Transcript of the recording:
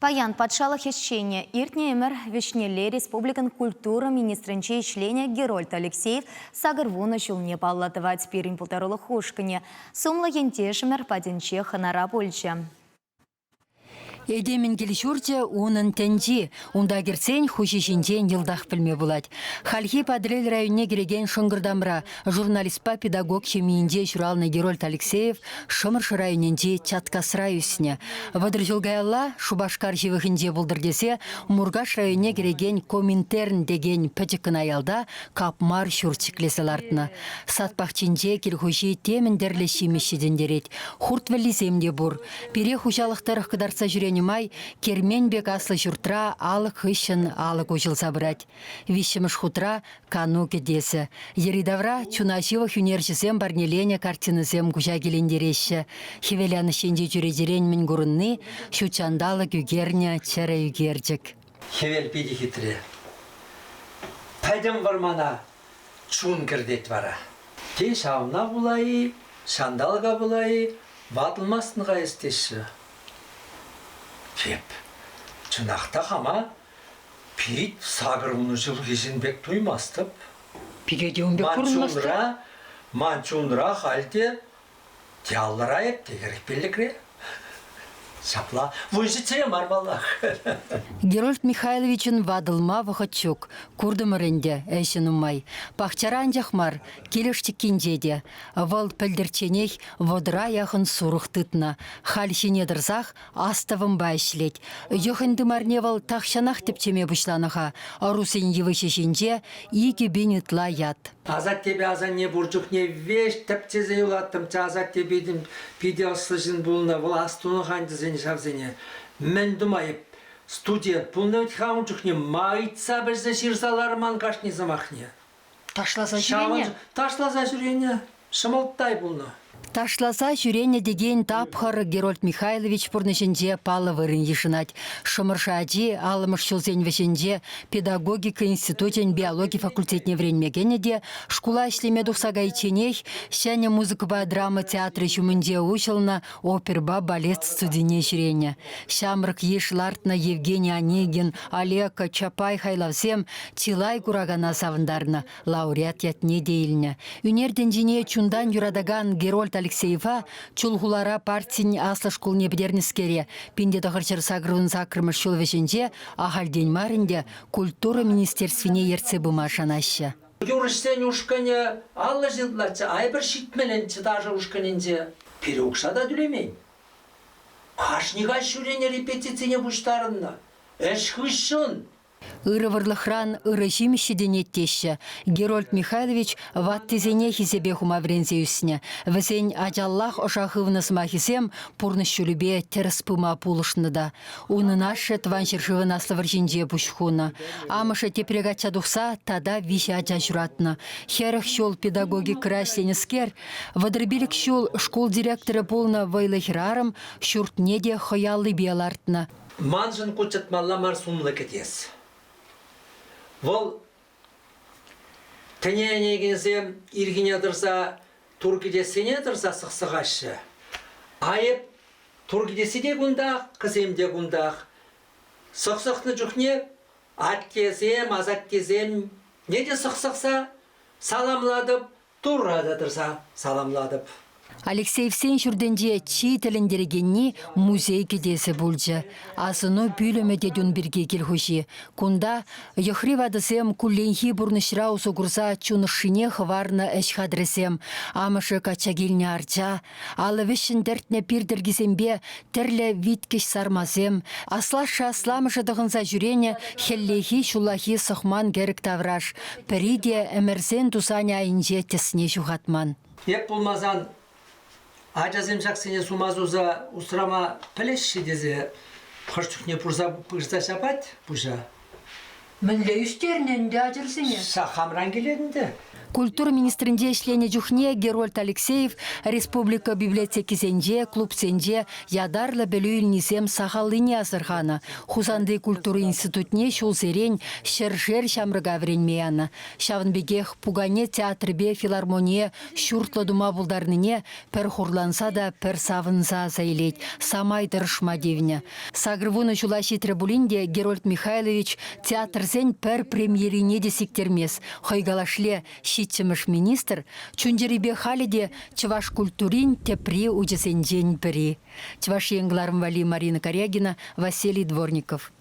Паян патшалӑх ӗҫченӗ иртнӗ ӗмӗр вӗҫнелле республикӑн культура министрӗнче ӗҫленӗ Герольд Алексеев 80 ҫулне паллӑ тӑвать пирӗн пултарулӑх ушкӑнӗ. Сумлӑ ентешӗмӗр патӗнче хӑнара пулчӗ. Этемӗн кил-ҫурчӗ унӑн тӗнчи. Унта кӗрсен хуҫи ҫинчен йӑлтах пӗлме пулать. Хальхи Патӑрьел районне кӗрекен Шӑнкӑртамра журналистпа педагог ҫемйинче ҫуралнӑ Герольд Алексеев Шӑмӑршӑ районӗнчи Чаткасра ӳснӗ. 30 ҫул каялла Шупашкар ҫывӑхӗнче пултӑр тесе Муркаш районне кӗрекен Коминтерн текен пӗчӗк кӑна ялта капмар ҫурт ҫӗклесе лартнӑ. Сад пахчинче кил хуҫи темӗн тӗрлӗ ҫимӗҫ ҫитӗнтерет. Хурт вӗллисем те пур. Пире хуҫалӑх тӑрӑх кӑтартса ҫӳренӗ май кермен пек аслӑ ҫуртра алӑк хыҫҫӑн алӑк уҫӑлса пырать. Виҫҫӗмӗш хутра кану кӗтесӗ. Йӗри-тавра чуна ҫывӑх ӳнерҫӗсем парнеленӗ картинӑсем куҫа килентереҫҫӗ. Хӗвеланӑҫ енчи чӳречерен мӗн курӑнни ҫут ҫанталӑк ӳкернӗ чӗрӗ ӳкерчӗк. Хӗвел питӗ хитре. Пӗтӗм вӑрмана чун кӗртет вара. Те ҫавна пула-и, ҫанталӑка пула-и, ватӑлмастӑн-ха эс теҫҫӗ. Эп чӑнах та хама Пит 80 ҫулхи ҫын пек туймастӑп. Пике те ун пек Ман курӑнмасть. чунра, ман чунра халь те яллӑра эп те 45-ре. Ҫапла выҫӑччӗ мар паллах. Герольд Михайловичӑн ватӑлма вӑхӑт ҫук. Куртӑмӑр ӗнтӗ, ӗҫӗ нумай. Пахчара анчах мар, кил ӑшчиккинче те. Вӑл пӗлтӗрчченех вӑтӑра яхӑн сурӑх тытнӑ. Халь ҫине тӑрсах астӑвӑмпа ӗҫлет. Йӑхӑн тымарне вӑл тахҫанах тӗпчеме пуҫланӑ-ха. Ӑрусен йывӑҫӗ ҫинче 2000 ытла ят. Асаттепе асанне пур чухне веҫ тӗпчесе юлаттӑмччӗ. Асатте питӗ, питӗ ӑслӑ ҫын пулнӑ. Вӑл астунӑ-ха ӗнтӗ ҫавсене. Мӗн тума эп студент пулнӑ вӗт-ха ун чухне ма ыйтса пӗлсе ҫырса ларман кашни сӑмахне. Ташласа ҫӳренӗ? Ташласа ҫӳренӗ. Ҫӑмӑлттай пулнӑ. Ташласа ҫӳренӗ текен тапхӑр Герольд Михайлович пурнӑҫӗнче паллӑ вырӑн йышӑнать. Шӑмӑршӑ ачи аллӑмӗш ҫулсен вӗҫӗнче педагогика институчӗн биологи факультетне вӗренме кӗнӗ те шкула ӗҫлеме тухса кайичченех ҫӗнӗ музыкӑпа драма театрӗ ҫумӗнче уҫӑлнӑ оперӑпа балет студине ҫӳренӗ. Ҫамрӑк йыш лартнӑ Евгений Онегин, Олег Чапай хайлавсем чылай куракана савӑнтарнӑ. Лауреат ятне те илнӗ. Ӳнер тӗнчине чунтан юратакан Герольд Алексеева Чулхулара партин аслӑ шкулне пӗтернӗскере 1988 ҫул вӗҫӗнче ахальтен мар ӗнтӗ культура министерствине ертсе пыма шанаҫҫӗ. Юрӑҫсен ушкӑнӗ 50 ҫын ытлаччӗ, айпӗр ҫитмӗлӗнччӗ ташӑ ушкӑнӗнче. Пире укҫа та тӳлемен. Кашни каҫ ҫӳренӗ репетицине пуҫтарӑннӑ. Ӗҫ хыҫҫӑн Ырӑ вӑрлӑхран ырӑ ҫимӗҫ ҫитӗнет теҫҫӗ. Герольд Михайлович ваттисене хисепе хума вӗренсе ӳснӗ. Вӗсен ачаллах ӑша хывнӑ сӑмахӗсем пурнӑҫ ҫулӗпе тӗрӗс пыма пулӑшнӑ та. Унӑн ашшӗ Тӑван ҫӗршывӑн Аслӑ вӑрҫинче пуҫ хунӑ. Амӑшӗ тепре качча тухса тата виҫӗ ача ҫуратнӑ. 40 ҫул педагогикӑра ӗҫленӗскер, 35 ҫул шкул директорӗ пулнӑ вӑйлӑ хӗрарӑм ҫуртне те хӑй аллипе лартнӑ. Маншӑн ку чӑтмалла мар сумлӑ кӗтес. Вӑл тӗне ӗненекенсем ирхине тӑрса тур кӗтессине тӑрса сӑхсӑхаҫҫӗ. А эп тур кӗтесси те кунтах, кӗсем те кунтах. Сӑхсӑхнӑ чухне аттесем, асаттесем не те сӑхсӑхса саламлатӑп, Турра та тӑрса саламлатӑп. Алексеевсен ҫуртӗнче чи тӗлӗнтерекенни музей кӗтесӗ пулчӗ. Асӑну пӳлӗмӗ тет ун пирки кил хуҫи. Кунта йӑхри ватӑсем кулленхи пурнӑҫра усӑ курса чун ӑшшине хӑварнӑ ӗҫ хатӗрӗсем, амӑшӗ качча килнӗ арча, алӑ вӗҫҫӗн тӗртнӗ пир тӗркисемпе тӗрлӗ виткӗҫ сармасем, аслашшӗ-асламӑшӗ тӑхӑнса ҫӳренӗ хӗллехи-ҫуллахи сӑхман кӗрӗк тавраш, пӗри те ӗмӗрсен тусанӗ айӗнче тӗсне ҫухатман. Эп пулмасан ачасем ҫаксене сума суса усрама пӗлеҫҫӗ тесе хӑш чухне пырса ҫапать пуҫа. Мӗнле ӳстернӗ ӗнтӗ ачӑрсене? Хамран килет ӗнтӗ. Культура министрӗнче ӗҫленӗ чухне Герольд Алексеев республика библиотекисенче, клубсенче ятарлӑ пӗлӳ илнисем сахаллине асӑрханӑ. Хусанти культура институтне ҫулсерен ҫӗршер ҫамрӑка вӗренме янӑ. Ҫавӑн пекех пукане театрӗпе филармоние ҫуртлӑ тума пултарнине пӗр хурланса та пӗр савӑнса аса илет, самай тӑрӑшма тивнӗ. 80 ҫула ҫитрӗ пулин те Герольд Михайлович театрсен пӗр премьерине те сиктермест. Хӑй калашле, ҫиччӗмӗш министр чун-чӗрипе халӗ те чӑваш культурин тӗпри учӗсенчен пӗри. Чӑваш Ен кӑларӑм валли Марина Карягина, Василий Дворников.